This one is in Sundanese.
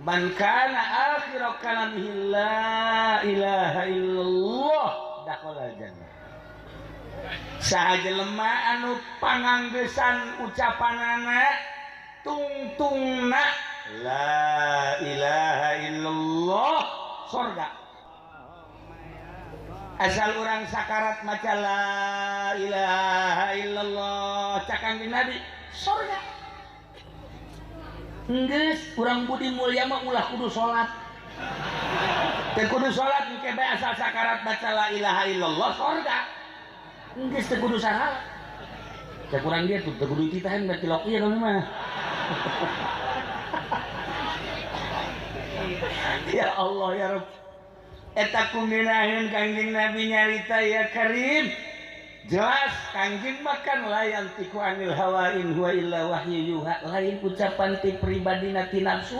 Man kana akhiru kalamihi la ilaha illallah dakhala jannah. Saha jelema anu panganggesan ucapanana tungtungna la ilaha illallah sorga. Asal urang sakarat maca la ilaha illallah cak Kangjeng Nabi sorga. Enggeus urang budi mulia mah ulah kudu salat. Teu kudu salat engke bae asal sakarat baca la ilaha illallah sorga. Enggeus teu kudu salat. Cak urang dia teu kudu titahan berarti lok ieu kami mah. Ya Allah ya Rabb. Eta kuminaheun Kangjeng Nabi nyarita ya Karim. Jelas Kangjeng makan layan tiku anil hawa in huwa illa wahyu yuha, lain ucapan ti pribadi na ti nafsu.